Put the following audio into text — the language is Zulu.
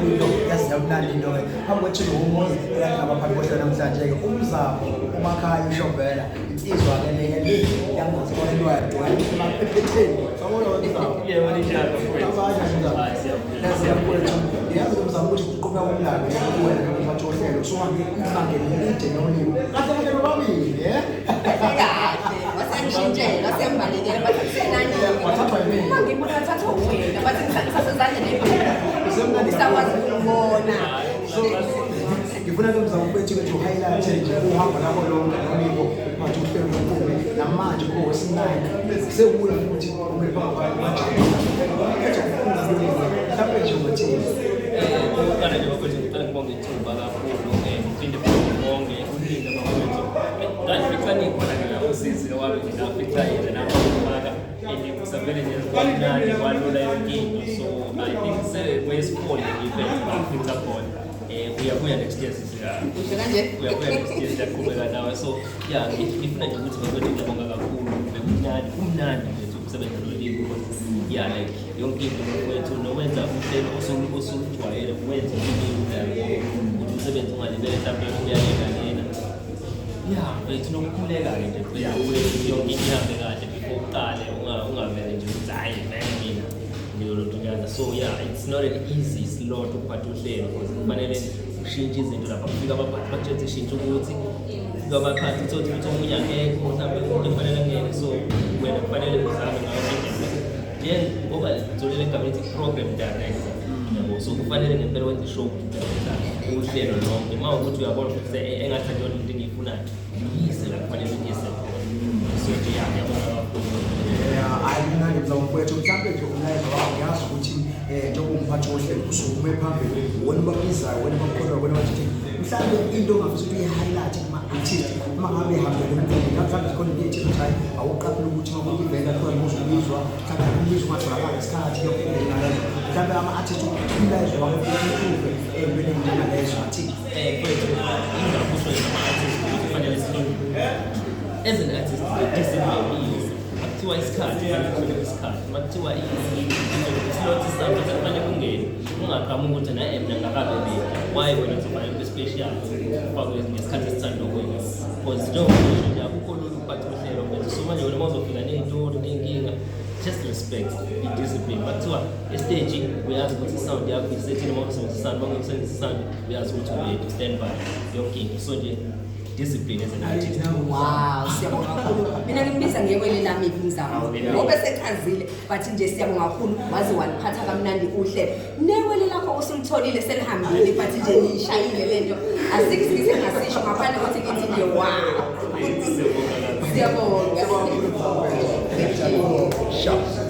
Into yazi yamnandi into-ke phambi kwethu omunye ekade ngabaphathi bohlelo namhlanje-ke, uMzamo uMakhaya uShombela, insizwa-ke leye le yangazikonelwadwa emaphetheni. Sawubona, Mzamo. Yebo, ninjani, bafowethu? Abanye Mzamo. Hayi, siyaphila. Siyaphila. Ngiyazi Mzamo ukuthi uqhubeka umlando kuwena nomphathi wohlelo, usuhambe ibanga elide nolimi kahle kahle nobabili, ye. Kahle, wasengishintshela, wasengibalekela, bathi kusenani. Wathathwa yimina. Uma ngibona wathathwa uwena, bathi ngisasezandleni. Usemnandi. Usakwazi ukubona. So ngifuna ke, Mzamo mfethu, ukuthi u-highlight nje uhambo lakho lonke nolimo uphathe uhlelo lompumi, namanje kube wesi-9 sekuya futhi ume phambi kwabantu bajabula. Ukhetho mhlawumbe nje ungathini? Okokuqala nje, bafowethu, ngicela ngibonge ithuba kakhulu, ngiphinde futhi ngibonge uLinda, bafowethu. Ngangifica nikhona-ke la, usisi wami nje ngafica yena namafaka and kusavele nje kwamnandi, kwalula yonke into. So I think kwesi-four nje ngiphethe ngafica khona. Uyabuya next year, sisi. Usho kanje? Uyabuya next year, siyaqhubeka nawe. So yeah, ngifuna nje ukuthi, bafowethu, ngiyabonga kakhulu. Bekumnandi, kumnandi mfethu ukusebenza nolimi because yeah, like yonke into, bafowethu, nowenza uhlelo osulujwayele wenza kube lula, yabo, ukuthi umsebenzi ungalibele mhlawumbe uyaleka lena. Ya mfethu, nokukhuleka-ke nje mfethu, ukuthi yonke into ihambe kahle before uqale, ungavele nje ukuthi hhayi, vele mina ngiyolontunyana. So yeah, it's not an easy slot ukuphatha uhlelo because kufanele ushintshe izinto lapha kufika abaphathi, bakutshela ukuthi shintsha, ukuthi kufika abaphathi uthole ukuthi omunye akekho, mhlawumbe umuntu kufanele angene. So wena kufanele uzame ngayo yonke indlela ukuthi njengoba utholele igama elithi program director, yabo, so kufanele ngempela wenze i-show director uhlelo lonke. Uma ukuthi uyabona ukuthi engathi akuyona into engiyifunayo, uyise la kufanele uyise khona. So nje ya, ngiyabonga kakhulu. Yeah, hayi, mnandi, Mzamo mfowethu. Mhlawumbe nje umlayezo wakho, ngiyazi ukuthi njengoba umphathi wohlelo usukume phambili, wena ubabizayo, wena bakholwa, wena bathi mhlawumbe into ongafisa ukuthi uyi-highlight kuma-artist uma ngabe ehambele umcimbi, mhlawumbe zikhona into ey'thile ukuthi hayi, awuqaphele ukuthi uma kuyi-event akhona uzobizwa, mhlawumbe umbizo ungatholakali ngesikhathi, yonke into enjengalezo. Mhlawumbe ama-artist, umlayezo wakho improve ey'ntweni ey'njengalezo, ngathini? Mfowethu, ingakusho nje ama-artist ukuthi kufanele sihloniphe. As an artist, discipline is makuthiwa isikhathi, kufanele kuthole isikhathi. Makuthiwa i-slot sakho sekufanele kungene, ungaqhamuki ukuthi naye mina ngakabe ready. Why wena uzofanele ube special, ufakwe ngesikhathi esithanda wena? Because njengoba ngisho nje, akukho lula ukuphatha uhlelo, mfethu. So manje wena uma uzofika ney'tori ney'nkinga, just respect i-discipline. Makuthiwa e-stage, uyazi ukuthi i-sound yakho isethile, uma usebenzisa i-sound, uma usebenzisa i-sound, uyazi ukuthi u-ready, stand by yonke into. So nje discipline as an artist. Wow, siyabonga kakhulu. Mina ngimbiza ngewele lami Mzamo. Ngoba sechazile, but nje siyabonga kakhulu, waze waliphatha kamnandi uhlelo. Newele lakho usulitholile, selihambile, but nje nishayile lento. Asikho isingasisho ngaphandle kokuthi ngithi nje wow. Siyabonga. Sure.